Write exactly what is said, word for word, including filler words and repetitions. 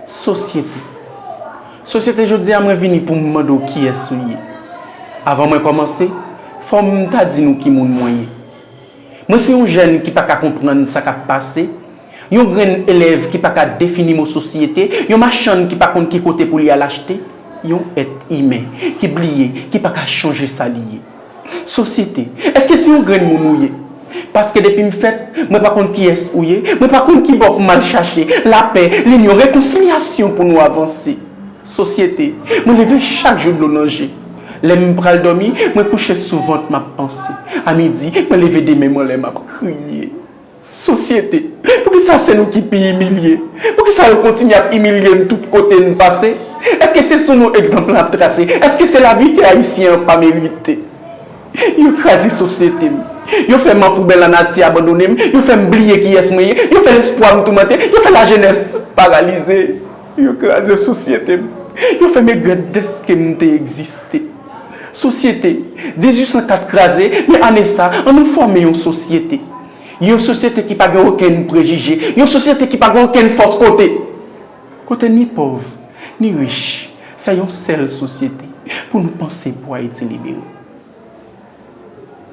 Sosyete. Sosyete, jodi a mwen vini pou m mande w kiyès ou ye. Avan mwen kòmanse, fò m ta di nou ki moun mwen ye. Mwen se yon jèn ki pa ka konprann sa k ap pase, yon grenn elèv ki pa ka defini mo sosyete, yon machann ki pa konn ki kote pou li al achte, yon èt imen ki bliye, ki pa ka chanje sa li ye. Sosyete, èske se yon grenn moun ou ye? Paske depi m fèt, mwen pa konn kiyès ou ye, mwen pa konn ki bò pou m al chache lapè, linyon, rekonsilyasyon pou nou avanse. Sosyete, mwen leve chak jou dlo nan je. Lè m pral dòmi, mwen kouche sou vant m ap panse. A midi, mwen leve de men m anlè m ap kriye. Sosyete, poukisa se nou ki pi imilye? Poukisa yo kontinye ap imilye n tout kote n pase? Èske se sou nou egzanp la ap trase? Èske se lavi ke Ayisyen an pa merite? Yo kraze sosyete m. Yo fè manfouben lanati abandone m. Yo fè m bliye kiyès mwen ye. Yo fè lespwa m toumante. Yo fè lajenès paralize. Yo kraze sosyete m. Yo fè m regrèt dèske m te egziste. Sosyete, dizuit san kat kraze, men ane sa, an nou fòme yon sosyete. Yon sosyete ki pa gen okenn prejije. Yon sosyete ki pa gen okenn fòs kote. Kote ni pòv, ni rich, fè yon sèl sosyete pou nou panse pou Ayiti libere.